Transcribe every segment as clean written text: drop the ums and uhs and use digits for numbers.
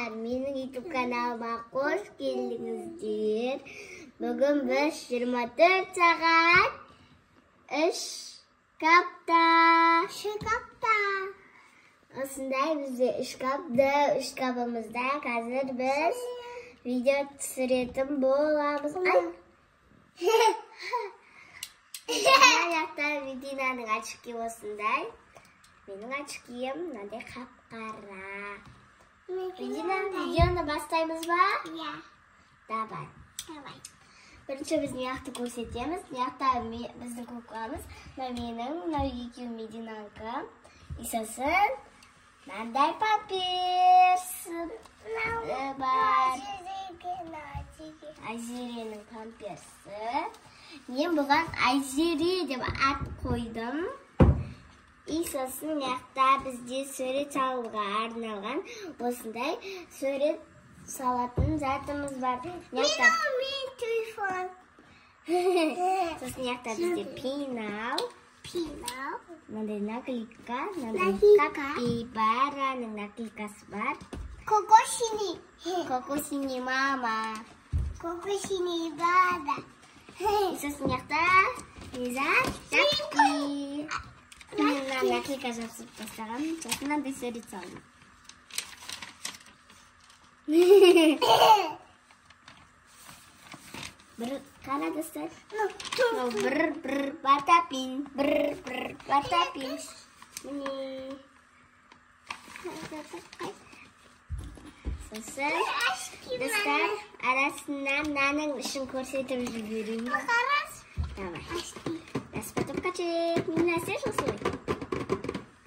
Достар, менің YouTube каналыма қош келдіңіздер. Бүгін біз 24 сағат шкафта. Шкафта. Осындай бізде шкафта, шкафымызда қазір біз видео түсіретін боламыз. Ай! Мына жақта Мединаның очки осындай. Менің очкиім мынандай қап-қара. Медина, видеоны бастаймыз ба? Иә. Давай. Давай. Бірінші біз мына көрсетеміз. Мына біздің кукламыз. Мынау менің, мынау екеуі Мединанікі. И сосын мынандай памперс бар. Айзеренің памперсі. Мен бұған Айзере деп ат қойдым. И сосын мына бізде сурет салуға арналған осындай сурет салатын затымыз бар. Менің телефон. Сосын мына бізде пенал. Пенал. Мынандай наклейка, мынандай капибараның наклейкасы бар. Кокосини. Кокосини мама. Кокосини баба. Сосын мына не зат? Мен мына наклейка жабысып тастаған. Сосын мынандай сурет салдым. Бір қара достар. Бір бір батапин, бір бір батапин. Міне. Сосын достар арасынан мынаның ішін көрсетіп жіберейін. Давай. Распаковка. Мына осылай.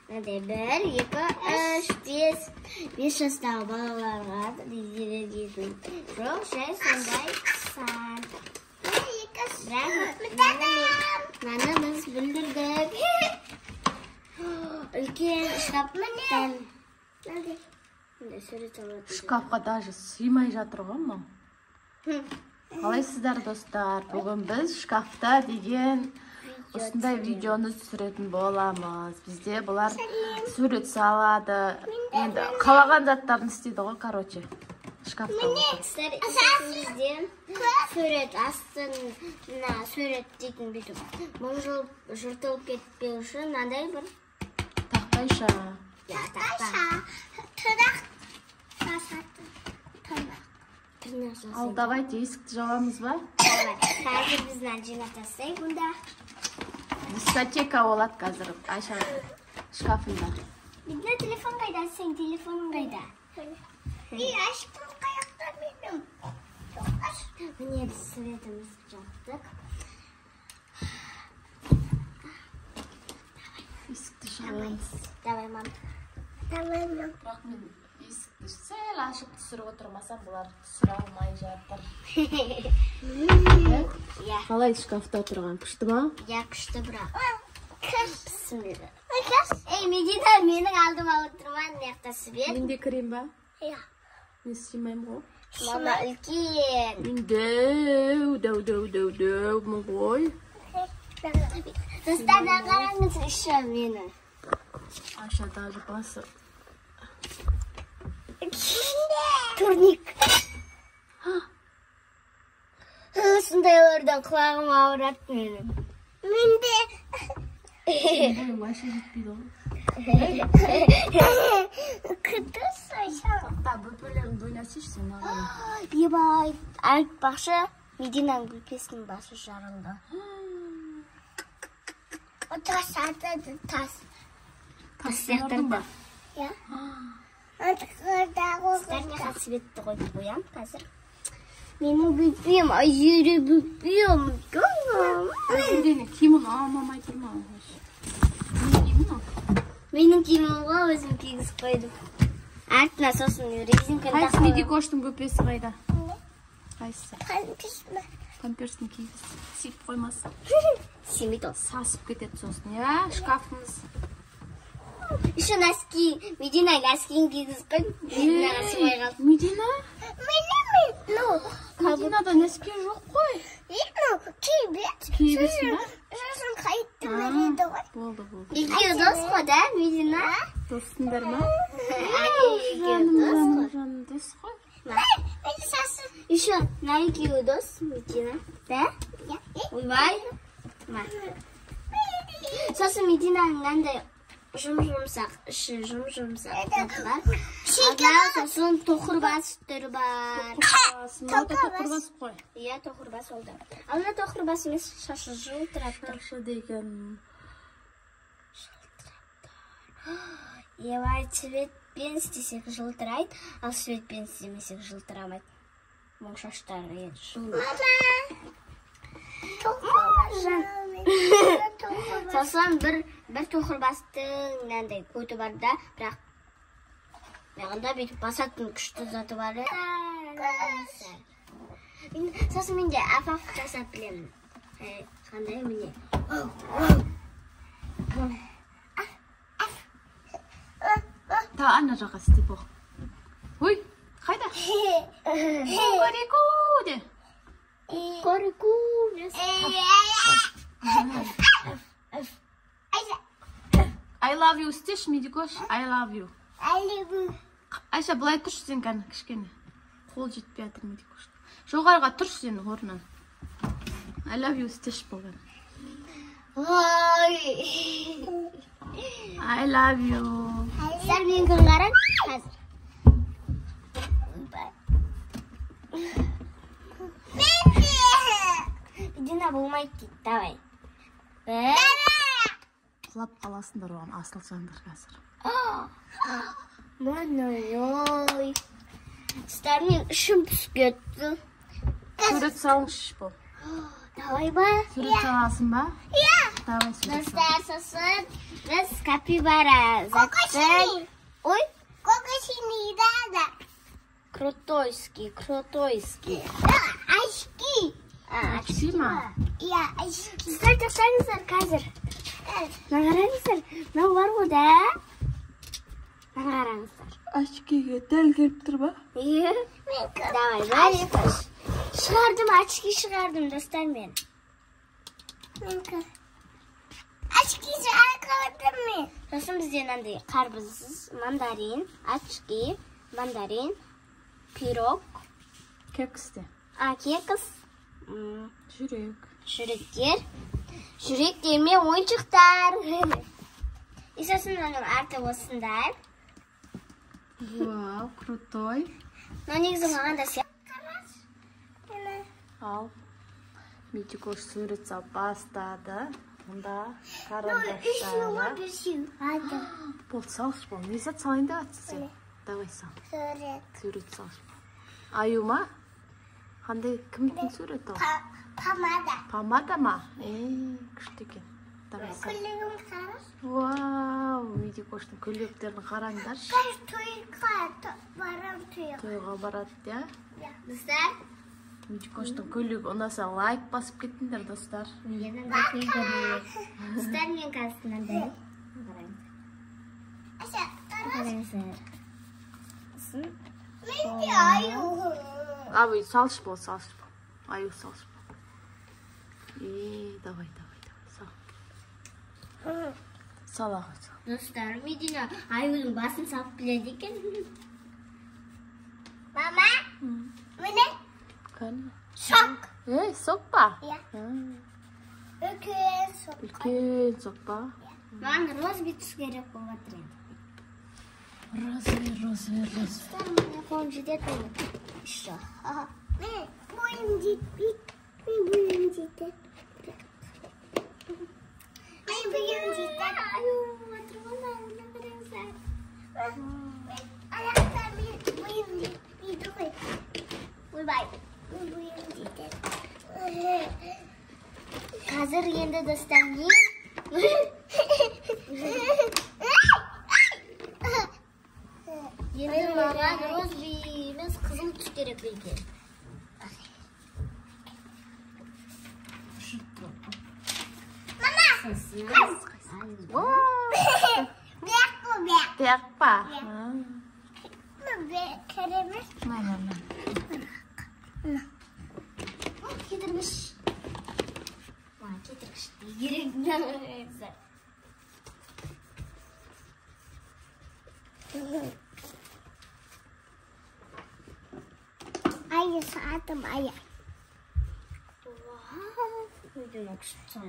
Мынандай 1, 2, 3, 5. 5 жастағы балаларға дейтін. Жоқ, жай сондай сан. Бірақ мынаны біз бүлдірдік. Үлкен шкафтан. Шкафқа даже сыймай жатыр ғой мынау. Қалайсыздар, достар? Бүгін біз шкафта деген осындай видеоны түсіретін боламыз. Бізде бұлар сурет салады. Енді қалаған заттарын істейді ғой, короче. Шкафта отыр. Бізде сурет астын, мына сурет дейтін бүйтіп мың жыртылып кетпеу үшін мынандай бір тақтайша. Иә, тақта. Тырнақ жасады. Тырнақ. Тырнақ жасайды. Ал давайте есікті жабамыз ба? Давай. Қазір біз мынаны жинап тастайық онда. Дискотека болады қазір Айша шкафында. Медина, телефон қайда? Сен телефоның қайда? И ашкым қаяқта менің? Міне біз суретімізді жаптық. Есікті жабамыз. Давай, мам. Давай, мам. Бірақ мен есікті сәл ашып түсіріп отырмасам, бұлар түсіре алмай жатыр. Иә. Қалай шкафта тұрған? Күшті ма? Иә, күшті бірақ. Бісміллә. Ей, Медина, менің алдыма отырма, мына жақта свет. Мен де кірейін ба? Иә. Мен сыймаймын ғой. Мама үлкен. Мен дәу, дәу, дәу, дәу, дәумін ғой. Достар, мына қараңыз еще мені. Айша даже басы. Турник. Осындайлардан құлағым ауырады менің. Менде. Бойың вообще жетпейді ғой. Күтті Айша. Тоқта, бөпелеріңді ойнасайшы сен маған. Ебай, айтпақшы, Мединаның бөпесінің басы жарылды. Тас атады, тас. Тас ярдың ба? Иә. Достар, мен қазір светті қойып қоямын қазір. Менің бөпем, Айзере бөпем. Айзеренің киімін алмамай тұр ма? Менің киімім ғой, өзім кигізіп қойдым. Артына сосын резинканы Қайсысы тақып Медикоштың бөпесі қайда? Қайсысы? Памперсі. Памперсін кигіз. Сиіп қоймасын. Симейді ол. Сасып кетеді сосын, иә? Шкафымыз. Еще носки. Медина носкиін кигізіп қойдым. Мединаға сыймай қалды. Медина? Ну, Мединада носки жоқ қой. ну, кие бер. Кие берсін ба? Сосын қайтып береді ғой. Болды, болды. Екеуі дос қой, да, Медина? Доссыңдар ма? Әне, екеуі Жаным, дос жаным, қой. жаным, дос Еще мына екеуі дос, Медина. Да? Ойбай. Сосын Мединаның мынандай жұм-жұмсақ, іші жұм-жұмсақ заты бар. Сосын тоқырбас түрі бар. Мынау да тоқырбас қой. Иә, тоқырбас ол да. Ал мына тоқырбас емес, шашы жылтырап тұр. Шашы деген. Жылтырап тұр. Ебай, цветпен істесек жылтырайды, ал цветпен істемесек жылтырамайды. Мұның шаштары енді жылмайды. Сосын бір тоқырбастың мынандай көті бар да, бірақ мынағында бүйтіп басатын күшті заты бар. Сосын мен де аф-аф жасап білемін. Қандай міне. Та ана жаққа істеп оқ. Ой, қайда? Кукареку де. Кукареку. I love you істеші, Медикош. I love you. Айша, былай тұршы сен кәні, кішкене. Қол жетпей жатыр Медикош. Жоғарыға тұршы сен орнынан. I love you істеші болған. Ой. I love you. Сіздер менікін қараң қазір. Медина болмайды дейді, давай. Бір. Құлап қаласыңдар оған, асылсаңдар қазір. Ой. Сіздер мен ішім пісіп кетті. Сурет салыңызшы бұл. Давай ба? Сурет саласың ба? Иә. Давай сурет сал. Достар, сосын біз капибара заттың. Ой. Кокосины да. Крутойский, крутойский. Очки. Очки ма? Иә, очки. Сіздер тоқтаңыздар қазір. Мына қараңыздар, мынау бар ғой да. Мына қараңыздар. Очкиге дәл келіп тұр ба? Иә. Давай, бір, екі, үш. Шығардым, очки шығардым, достар мен. Очки шығардым мен. Сосын бізде мынандай қарбыз, мандарин, очки, мандарин, пирог. Кекс те. А, кекс. Жүрек. Жүректер. Жүректер мен ойыншықтар. И сосын оның арты осындай. Вау, крутой. Но негізі маған да сияқты. Ал, Медикош сурет салып бастады. Мұнда карандаштары. Болды, салшы бол. Не зат салайын деп жатсың сен? Давай сал. Сурет. Сурет салшы. Аю ма? Қандай, кімнің суреті ол? Помада. Помада ма? Күшті екен. Давай сал. Көйлегім қараш. Вау, Медикоштың көйлектерін қараңдаршы. Қазір тойға барам, тойға. Тойға барады, иә? Достар. Медикоштың көйлегі ұнаса лайк басып кеттіңдер, достар. Достар, мен қазір мынандай. Қараңыздар. Менде аю. Абай, салшы бол, салшы бол. Аю салшы бол. Давай, давай, давай, сал. Сал ағай, сал. Достар, Медина аюдың басын салып біледі екен. Мама, міне. Кәне. Сок. Сок па? Иә. Үлкен сок. Үлкен сок па? Маған розовый түс керек болып жатыр енді. Розовый, розовый, розовый. Достар, менің қолым жетеді міне. Еще. Мен бойым жетпейді. Мен бойым жетеді. Мен бойым жетеді. Аю, отырған аюына қараңыздар. Аяқта мен бойым жетпейді ғой. Ойбай. Мен бойым жетеді. Қазір енді достар мен енді маған розовый емес қызыл түс керек екен. Мама! Бек қой, бек. Бек па? Бек керемет. Мә, мә, мә. Кетіргіш. Маған кетіргіш керек. Айыз. Атым Ая. Вау, видеоны күшті.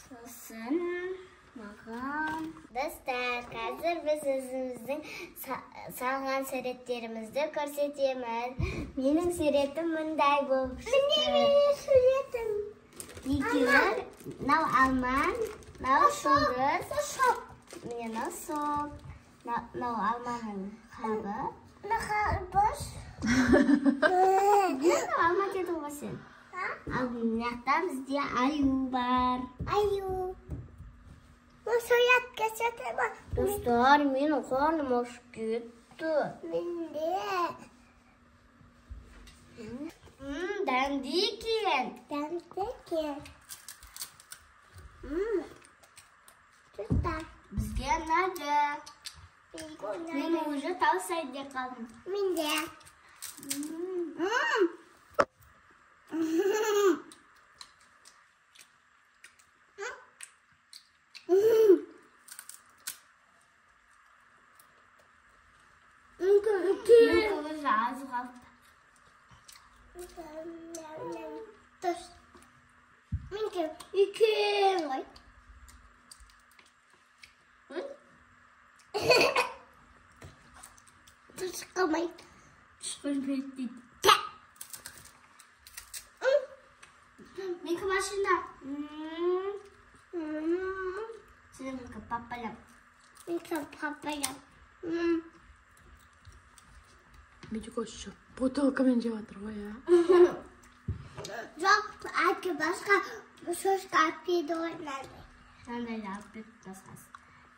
Сосын маған. Достар, қазір біз өзіміздің салған суреттерімізді көрсетеміз. Менің суретім мындай болып шықты. Міне менің суретім. Екеуі, мынау алма, мынау жұлдыз. Сок. Міне мынау сок. Мынау алманың қабы. Мына қарбыз. Мынау алма дедің ғой сен. Ал мына жақта бізде аю бар. Аю. Мына сурет көрсете ма? Достар, менің қарным ашып кетті. Менде. Дәмді екен. Дәмді екен. Тұста. Бізге ұнады. Мен уже таусайын деп қалдым. Менде. Менікі уже аз қалды. Тұс. Менікі үлкен ғой. Тұс қалмайды. Түс дейді. Менікі машина. Сенікі папалям. Менікі папалям. Медико еще бутылкамен жеп жатыр ғой, иә? Жоқ, әке басқа шошқа алып берді ғой мынандай. Мынандайды алып берді басқасы.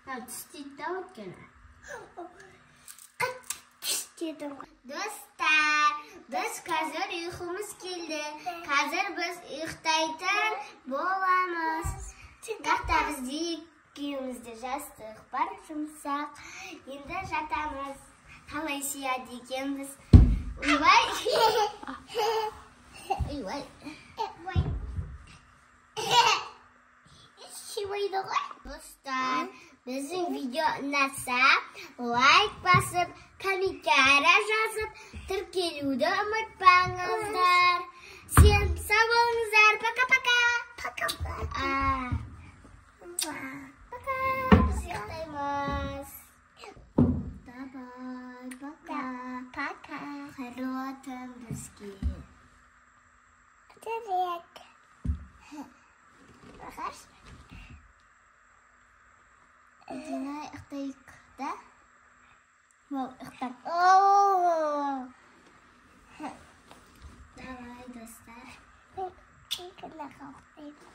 Мынау түс дейді да өйткені. Түс дедім ғой. Достар, біз қазір ұйқымыз келді. Қазір біз ұйықтайтын боламыз. Жақта бізде екеумізде жастық бар, жұмсақ. Енді жатамыз. Қалай сияды екенбіз. Ойбай! Ойбай! Ой. Сыймайды ғой. Достар, біздің видео ұнаса, лайк басып, комментарий жазып, тіркелуді ұмытпаңыздар. Всем сау болыңыздар. Пока-пока. Пока-пока. Пока. Біз ұйықтаймыз. Давай, пока. Пока. Қайырлы түн бізге. Привет. Ағаш. Дина ұйықтайық, да? Бол, ұйықтап. Давай, достар. Мен күнә ұйықтаймын.